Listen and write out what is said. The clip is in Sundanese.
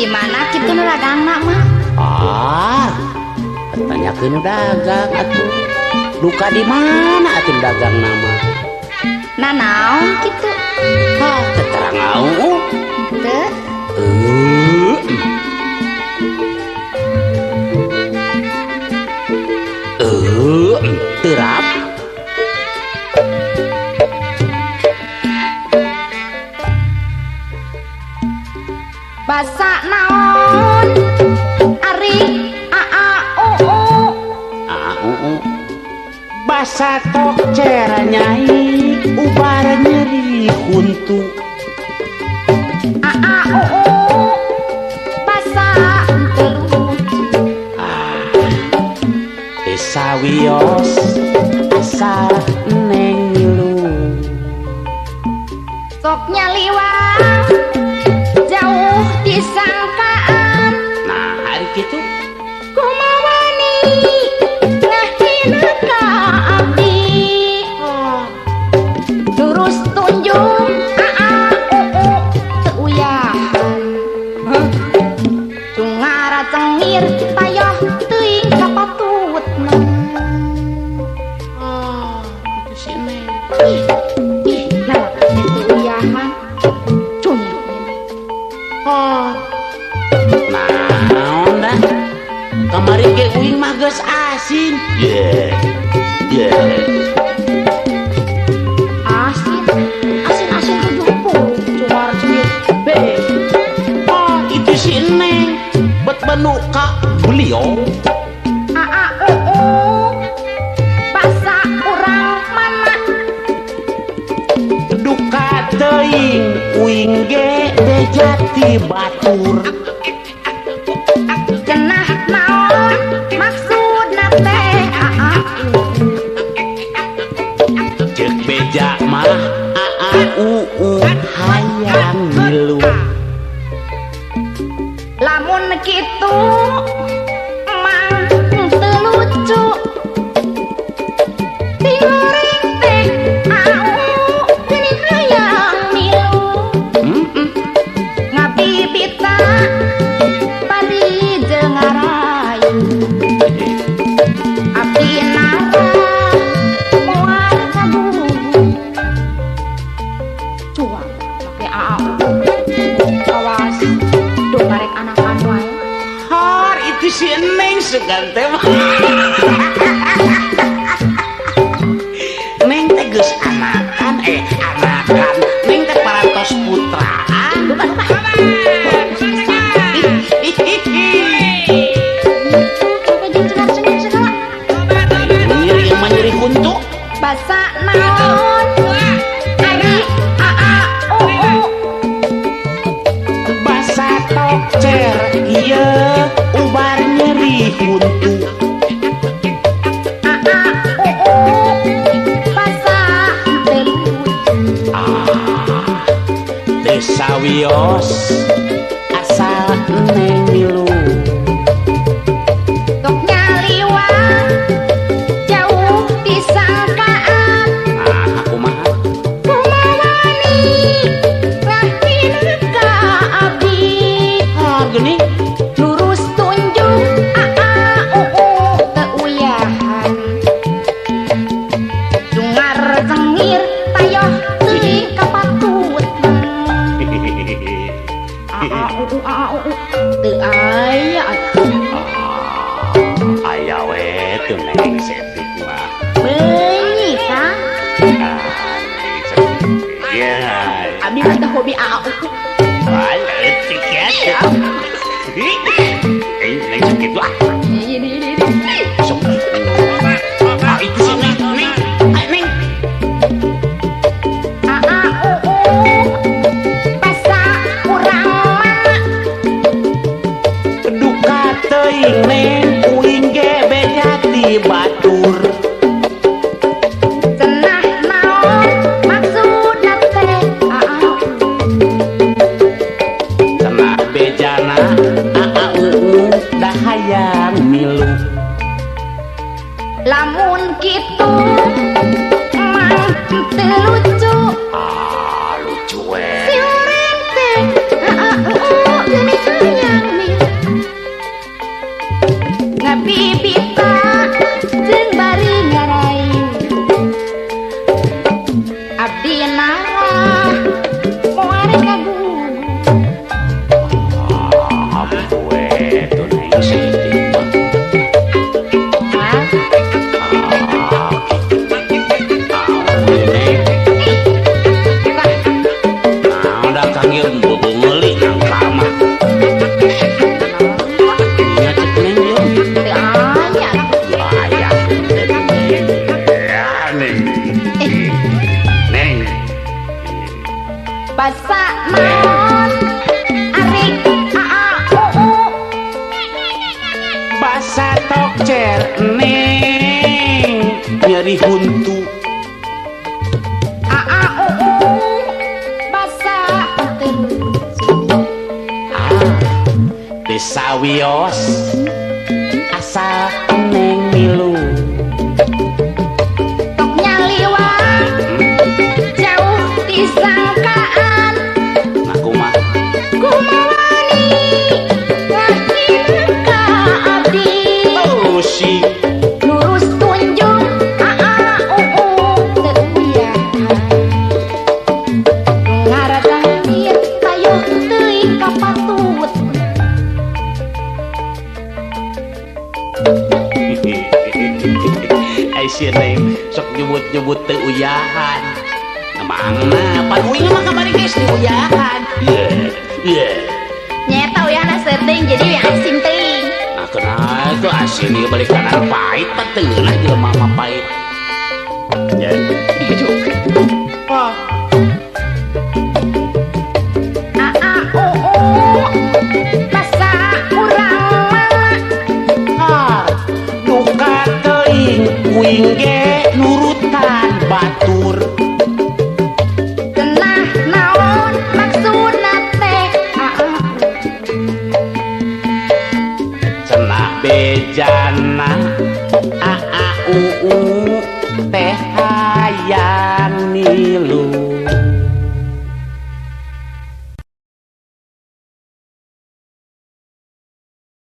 Di mana kitu nu dagangna mah? Ah, tanyakeun nu dagang atuh. Duka di mana atuh dagangna mah? Nah naon kitu? Hah, teu terang au. Teu. Terap. Basa naon ari a a u u a u u basa tokcer nyai ubar nyeri huntu a a u u basa teu lucu ah sawios asa neng milu sok nyaliwang jauh disangkaan. Nah hari kitu kumawani ngahina ka abdi lurus tunjung a a u u teu uyahan cungara cengir payoh teuing ka patutna. Ah itu si Neng. Ih, nah teu uyahan cung. Oh. Naon dah? Kamari ge uing mah geus asin. Ye. Ye. Asin. Asin-asin 70. Cungar cengir. Be. Oh, itu si Neng. Bet benu ka beliau. A a u u. Basa urang mana? Duka teuing uing ge jati batur. Cenah naon maksudna teh a a u. Ceuk beja mah a a u u hayang milu. Lamun kitu emang teu lucu. Tingoreng teh a u geuning hayang milu. Ngabibita bari jeung ngarayu. Abdi nara moal kagugu. Cuang make a a u. Awas duh karek anakan wae. Har itu si Neng sugan teh mah. Neng teh geus anakan anakan. Neng teh parantos putraan. Nyeri huntu. Basa naon ari a a u u basa tokcer ieu ubar nyeri huntu a a u u basa teu lucu. Ah teu sawios asa neng milu. Tok nyaliwang jauh disangkaan. Ah kumaha? Kumawani ngahina ka abdi. Ah geuning lurus tunjung a a u u teu uyahan. Cungar cengir payoh teuing ka patutna. A a u u a a u u teu aya atuh. Aya we teu Neng setik mah. Beunyi Kang. Ah, Neng setik. Ya. Abi mah teu hobi a a u u. Wah, leutik ya. Neng sakitu ah. Sok. Ah, itu si Neng, Neng. Ay, Neng. A a u u basa urang mana? Duka teuing Neng uing ge bejati batur. Cenah naon maksudna teh a a u. Cenah bejana a a u u dah hayang milu. Lamun kitu emang teu lucu. Ah lucu we. Si urang teh a a u u geuning hayang Saeutik mah. Hah? Ah, gitu. Neng. Nah, udah Kang ieu meuli nangka mah. Nya cek Neng ieu. Teu aya. Aya. Ya, Neng. Neng. Basa naon ari aa uu Basa tokcer Neng nyeri huntu. Aa uu basa teu lucu. Ah, desa wios asal Neng milu. Tok nyaliwat jauh disangkaan. Nah, kumaha? Kumawani ngakin ka abdi. Oh, si Lurus tunjung aa uu teu uyahan. Ngaradangit tayuh teuing ka patut. Ai si Neng sok nyebut-nyebut teu uyahan. Mangna pan uing mah kamari geus diuyahan. Ye, ye. Nyeta uyahna seuting jadi we asin teuing. Nah, kenal itu asin ieu balik kanan pahit pan teu ngeunah jelema mah pahit. Ya. Ah, Aa uu basa urang mana. Ah, duka teuing uing ge nurutan batur. Cenah naon maksudna teh aa. Cenah bejana aa uu teh